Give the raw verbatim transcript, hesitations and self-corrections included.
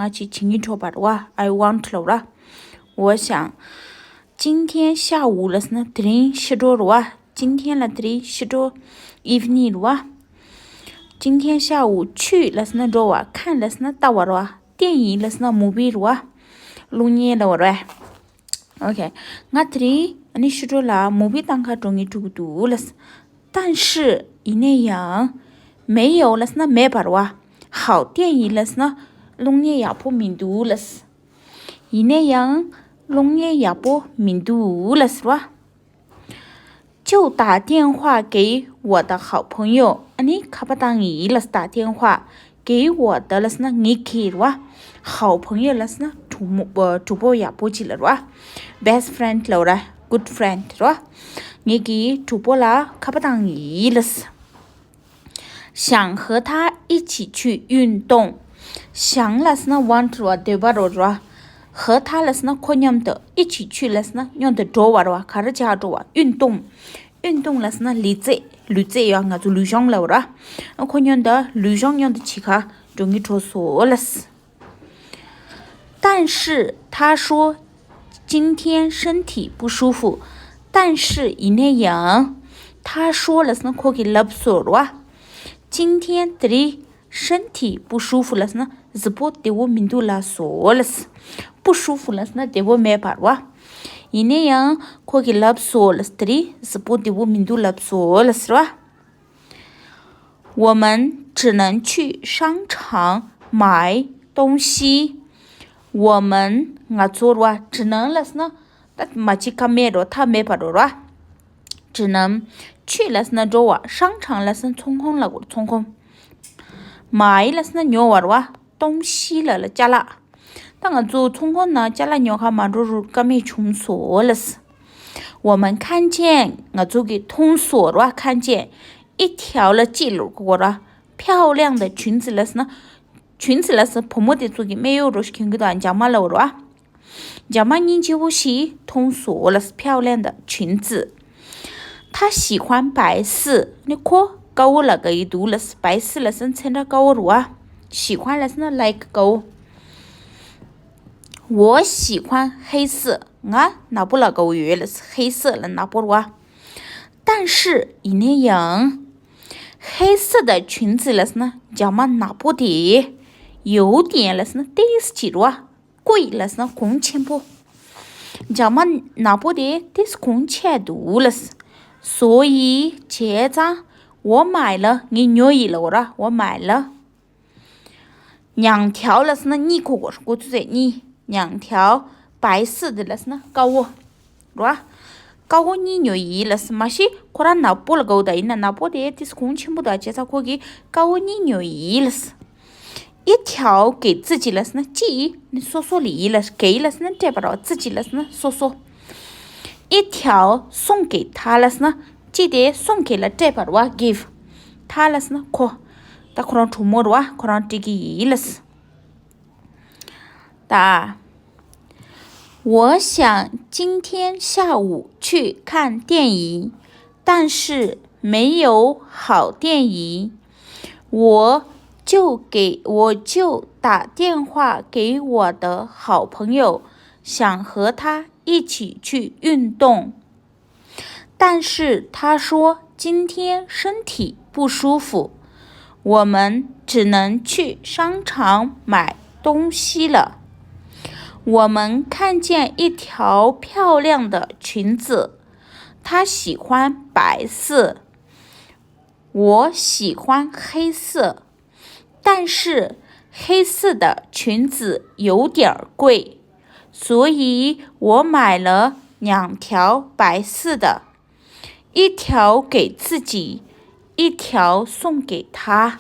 ང་ཅིག་བྱེད་སྙིང་འདོད་པ་རེད་བ། I want ལབ་ར། 我想 今天下午ལབ་སོང་ན་དེ་རིང་ཕྱི་དྲོ་རེད་བ། 今天ལ་དེ་རིང་ཕྱི་དྲོ། evening རེད་བ། 今天下午去ལབ་སོང་ན་འགྲོ་བ། 看ལབ་སོང་ན་ལྟ་བ་རེད་བ། 电影ལབ་སོང་ན་movie རེད་བ། གློག་བརྙན་ལབ་པ་རེད། Okay, ང་དེ་རིང་ཨ་ནི་ཕྱི་དྲོ་ལ་movie ལྟ་ག་འགྲོ་སྙིང་འདོད་ཀྱི་འདུག་ལབ། 但是 ཡིན་ན་ཡང་། 没有ལབ་སོང་ན་མེད་པ་རེད་བ། 好电影ལབ་སོང་ན་གློག་བརྙན་ཡག་པོ་མི་འདུག་ལབ། ཡིན་ན་ཡང་གློག་བརྙན་ཡག་པོ་མི་འདུག་ལབ་ཟེར་བ། 就打电话给我的好朋友ཨ་ནི་ཁ་པར་བཏང་ཡིན་ལབ། 打电话给我的ལབ་སོང་ན་ངའི་གི་རེད་བ། 好朋友ལབ་སོང་ན་གྲོགས་མོ་ཨ་གྲོགས་པོ་ཡག་པོ་ཅིག་ལ་རེད་བ། best friend ལབ་ར། good friend རེད་བ། ངའི་གི་གྲོགས་པོ་ལ་ཁ་པར་བཏང་ཡིན་ལབ། 想和他一起去运动。 想ལབ་སོང་ན་want རེད་བ། འདོད་པ་རེད་བ། 和他ལབ་སོང་ན་ཁོ་མཉམ་དུ། 一起去ལབ་སོང་ན་མཉམ་དུ་འགྲོ་བ་རེད་བ། ག་རེ་བྱེད་འགྲོ་བ། 运动 运动ལབ་སོང་ན་ལུས་རྩལ། ལུས་རྩལ་ཡོད། ང་ཚོ་ལུས་སྦྱོང་ལབ་ར། ཁོ་མཉམ་དུ་ལུས་སྦྱོང་མཉམ་དུ་བྱེད་ག་འགྲོ་སྙིང་འདོད་སོང་ལབ། 但是他说今天身体不舒服。 但是ཡིན་ན་ཡང་། 他说ལབ་སོང་ན་ཁོ་གིས་ལབ་སོང་རེད་བ། 今天དེ་རིང་身体不舒服ལབ་སོང་ན་གཟུགས་པོ་བདེ་པོ་མི་འདུག་ལབ་སོང་ལབ། 不舒服ལབ་སོང་ན་བདེ་པོ་མེད་པ་རེད་བ། ཡིན་ན་ཡང་ཁོ་གིས་ལབ་སོང་ལབ། དེ་རིང་གཟུགས་པོ་བདེ་པོ་མི་འདུག་ལབ་སོང་ལབ་ཟེར་བ། 我们只能去商场买东西。 我们ང་ཚོ་རེད་བ། 只能ལབ་སོང་ན་ད་མ་བྱེད་ཀ་མེད་རེད་བ། ཐབས་མེད་པ་རེད་བ། 只能去ལབ་སོང་ན་འགྲོ་བ། 商场ལབ་སོང་ན་ཚོང་ཁང་ལ་གོ་ཚོང་ཁང་། 买ལབ་སོང་ན་ཉོ་བ་རེད་བ། 东西ལབ་ལ་ཅ་ལག་ད་ང་ཚོ་ཚོང་ཁང་ནང་ཅ་ལག་ཉོ་ག་མ་འགྲོ་རུ་ཀ་མེད་བྱུང་སོང་ལབ། 我们看见ང་ཚོ་གིས་མཐོང་སོང་ར། 看见一条ལ་གཅིག་ལ་གོ་ར། 漂亮的裙子ལབ་སོང་ན། 裙子ལབ་སོང་ན་བུ་མོ་དེ་ཚོ་གི་སྨད་གཡོགས་རོ་ཞིག་གྱོན་གི་འདུག་རྒྱ་མ་ལབ་ར། རྒྱ་མ་སྙིང་རྗེ་པོ་ཞིག་མཐོང་སོང་ལབ། 漂亮的裙子 他喜欢白色ནི་ཁོ་དཀར་པོ་ལ་དགའ་ཡི་འདུག་ལབ། 白色ལབ་སོང་ན་ཚོན་ཁྲ་དཀར་པོ་རེད་བ། 喜欢ལབ་སོང་ན་like དཀར་པོ། 我喜欢黑色ང་ནག་པོ་ལ་དགའ་པོ་ཡོད་ལབ། 黑色ལ་ནག་པོ་རེད་བ། 但是ཡིན་ན་ཡང་黑色的裙子ལབ་སོང་ན་རྒྱ་མ་ནག་པོ་དེ། 有点ལབ་སོང་ན་ཏོག་ཙམ་རེད་བ། 贵ལབ་སོང་ན་གོང་ཆེན་པོ། རྒྱ་མ་ནག་པོ་དེ་ཏོག་ཙམ་གོང་ཆེ་འདུག་ལབ། 所以བྱས་ཙང་我买了ངས་ཉོས་ཡིན་ལབ་ར། 我买了 两条ལབ་སོང་ན་གཉིས་གོ་གོ་གོ་ཚོད་ཚོད་གཉིས། 两条白色的ལབ་སོང་ན་དཀར་པོ། རེད་བ། དཀར་པོ་གཉིས་ཉོས་ཡིན་ལབ། མ་གཞི་ཁོ་རང་ནག་པོ་ལ་དགའ་པོ་ད་ཡིན་ན་ནག་པོ་དེ་ཏོག་ཙམ་གོང་ཆེན་པོ་འདུག་བྱས་ཙང་ཁོ་གིས་དཀར་པོ་གཉིས་ཉོས་ཡིན་ལབ། 一条给自己ལབ་སོང་ན་གཅིག་ནི་སོ་སོ་ལ་ཡིན་ལབ། 给ལབ་སོང་ན་སྤྲད་པ་རེད་བ། 自己ལབ་སོང་ན་སོ་སོ། 一条送给他ལབ་སོང་ན་གཅིག་དེ་送给ལ་སྤྲད་པ་རེད་བ། give 他ལབ་སོང་ན་ཁོ། ད་ཁོ་རང་གྲོགས་མོ་རེད་བ། ཁོ་རང་སྤྲད་ཀྱི་ཡིན་ལབ། ད། 我想今天下午去看电影，但是没有好电影，我就给我就打电话给我的好朋友，想和他一起去运动。但是他说今天身体不舒服，我们只能去商场买东西了。我们看见一条漂亮的裙子，他喜欢白色，我喜欢黑色。 但是黑色的裙子有点儿贵，所以我买了两条白色的，一条给自己，一条送给他。